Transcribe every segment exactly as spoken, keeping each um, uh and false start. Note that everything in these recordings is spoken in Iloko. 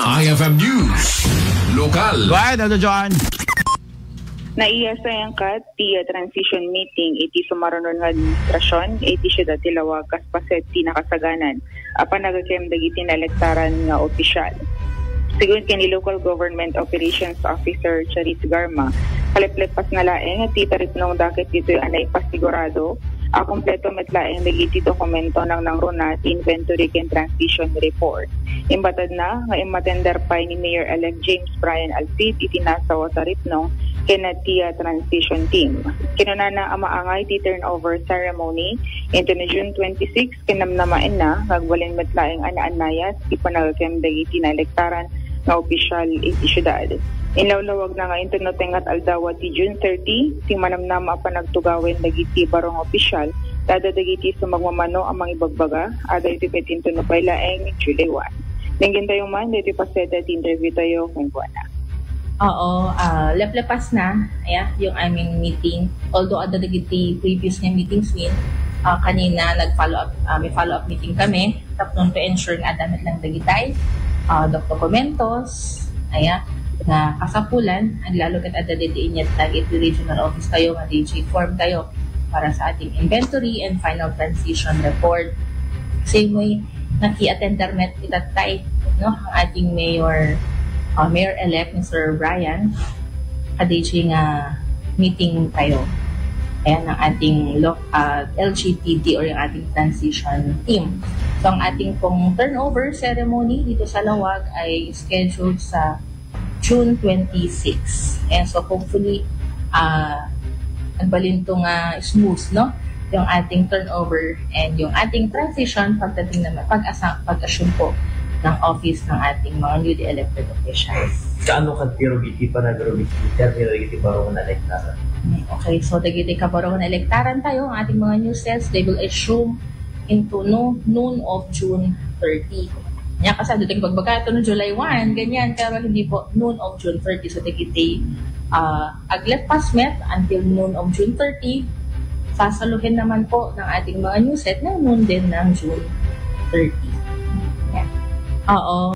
I F M News. Lokal. Go ahead, Elder John. Naiyasayangkat ti transition meeting iti sumarunon nga administrasyon iti siudad ti Laoag kas paset ti nakasaganan a panaggayyem dagiti naelektaran nga opisyal. Sigun ken ni Local Government Operations Officer Charis Garma, kaleplepasna laeng ti taripnongda ket ditoy a naipasigurado a kompleto met laeng dagiti dokumento nangnangruna ti inventory ken transition report. Imbatadna nga immatender pay ni Mayor-elect James Brian Alcid iti nasao a taripnong ken ti transition team. Kinunana a maangay ti turnover ceremony inton June twenty-six ken namnamaenna nga agbalin met laeng a naannayas ti panaggayyem dagiti naelektaran nga opisyal iti siudad. Inlawlawagna nga inton no tengnga aldaw ti June thirty, ti manamnama a panagtugawen dagiti baro nga opisyal, ta adda dagiti sumagmamano a mangibagbaga, a daytoy ket inton no pay laeng July one. Denggen tayo man, daytoy paset ti interview tayo, kenkuana. Oo, ah, leplepas na, yeah, yung aming meeting. Although adda dagiti previous nga meetings min, ah, kanina nag-follow up, ah, may follow up meeting kami. Tapno to ensure nga adda met lang dagitay, ah, doc-, dokumentos, aya, nga kasapulan, aglalo ket adda dagiti inyat dagiti regional office tayo nga D J form tayo para sa ating inventory and final transition report. Same way, naki-attender met itattay, no, ang ating mayor, ah, mayor-elect, Mister Brian, ka-D J nga meeting tayo. Ayan ang ating lo-, ah, L G T D or yung ating transition team. So, ang ating pong turnover ceremony dito sa Laoag ay scheduled sa June twenty-six. Ayan, so hopefully, ah, nagbalin to nga smooth, no? Yung ating turnover and yung ating transition pagdating naman, pag-asa-, pag-assume po ng office ng ating mga newly elected officials. Kaano kadti rugi ti panagrugi ti termino dagiti baro nga naelektaran? Mm, okay, so dagiti kabaro nga naelektaran tayo, ang ating mga new cells, they will assume into no-, noon of June thirty. Nya, kasi dagiti bagbaga to no July one, ganyan, pero hindi po, noon of June thirty. So dagiti, ah, aglepas met until noon of June thirty, sasaluhin naman po ng ating mga new set na noon din ng June thirty. Yan. Oo.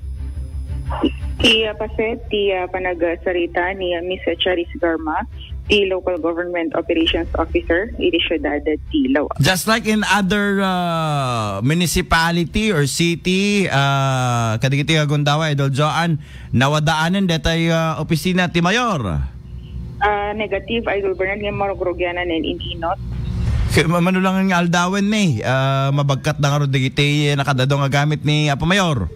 Ti, ah, paset, ti, ah, panagsarita ni, ah, Miss Charis Garma, ti Local Government Operations Officer, iti Siudad ti Laoag. Just like in other, ah, municipality or city, ah, kadagiti nga gundaway, Idol Joan, nawadaanen detay, ah, opisina ti mayor. Ah, negative, Idol Bernard, nga marugrugianan nga in-inut. Kay ma-, mano lang nga aldawen ni, ah, mabagkat na nga ro dagiti nakadado nga gamit ni Apo Mayor.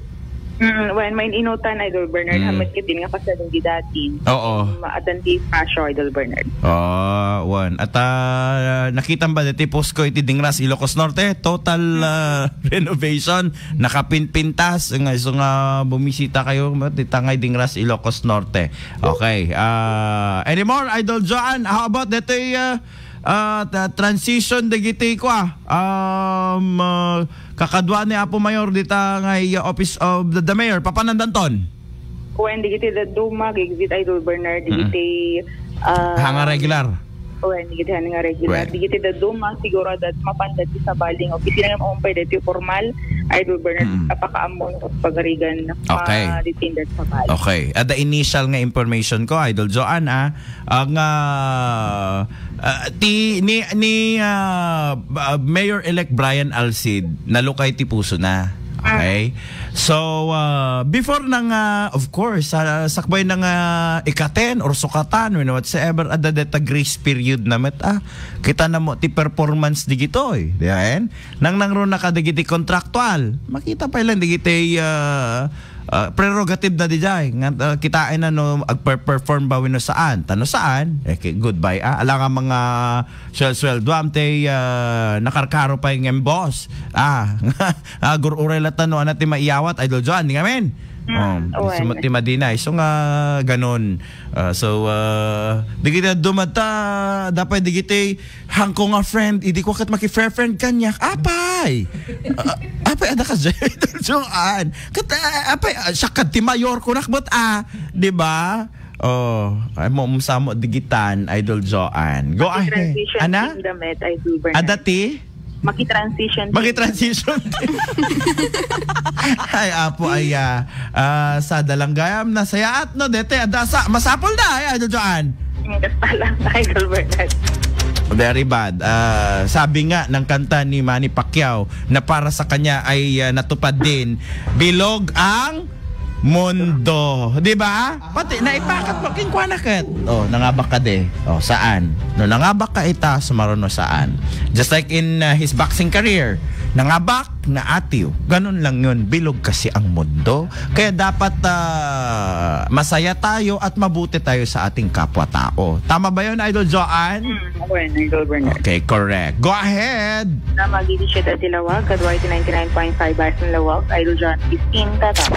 Mm, well, main-inutan, Idol Bernard, mm, hamet ket din nga kasano di dati. Oo. Maatan ti pasyo, Idol Bernard. Ah, wan. At, ah, nakita ba dati post ko iti Dingras, Ilocos Norte? Total, mm, ah, renovation. Nakapinpintas. Nga, isu nga bumisita kayo, ma-, ti tangay Dingras, Ilocos Norte. Okay. Ah, anymore, Idol Joan? How about detoy, ah, ah, ta-, transition dagiti kua? Um, ah, kakadua ni Apo Mayor dita nga, ah, Office of the, the Mayor. Papanan danton? Wen, dagiti dadduma, gigit Idol Bernard, mm, dagiti, ah, ha nga regular. Wen, dagiti ha nga regular. Wen. Dagiti dadduma, siguro dat mapanda ti sabali nga opisina nga maumpay dati formal, Idol Bernard, mm, apakaammo nga pagarigan, okay, ah, dati dat sabali. Okay. Adda initial nga information ko, Idol Joan, ah. Ang, ah, ah, ti, ni, ni, ah, ah, Mayor-elect Brian Alcid, nalukay ti puso na. Okay? So, ah, before nang, ah, of course, ah, sakbay nang, ah, ikaten or sukatan, when whatsoever, adda deta grace period na met, ah. Kita na mo ti performance digitoy. Di ba, en? Nang nangruna ka dagiti contractual, makita pa lang dagiti, ah, ah, prerogative na dijay. Nga, ah, kitaen na no agper-perform ba wenno saan. Ta no saan, eh, ki-, goodbye, ah. Ala nga mga swel-, sweldoam ti, ah, nakarkaro pa yung boss. Ah, ah, gur-uray la ta no, ano ti maiyawat, Idol Joan, di ngamin? Mm, oh, wen. Isu met ti madina. Isu nga ganon. Ah, so, ah, digiti dumata, dapat digiti hangko nga friend, idi ko ket maki-friend kaniak. Apay! Ah, apay, ada ka, Idol Joan. Ket, ah, apay, ah, siya kad ti mayor ko nakbet, ah. Di ba? Oh, ay mo, mo digitan, Idol Joan. Go ahead. Transition ana? Team damit, Idol Bernard. Ada ti? Maki-transition. Maki-transition. Ay, apo, ay, ah, ah, sada lang gayam, nasayaat, no? Dete, adasa, masapul da, ay, Idol Joan. Yung kasta lang, Idol Bernard. Very bad. Ah, sabi nga ng kanta ni Manny Pacquiao na para sa kanya ay, ah, natupad din, bilog ang mundo. Di ba? Pati, naipakat mo, kinkuana ket. Oh, nangabak ka de. Oh, saan? No, nangabak ka ita, sumaruno saan? Just like in, ah, his boxing career, nangabak, naatiw. Ganun lang yun. Bilog kasi ang mundo. Kaya dapat, ah, masaya tayo at mabuti tayo sa ating kapwa-tao. Tama ba yun, Idol Joan? Hmm, ako yun, Idol Bernard. Okay, correct. Go ahead! Tama, Gigi Shit at Ilawag, at Y T ninety-nine point five Bison Lawag, Idol John fifteen, Tata.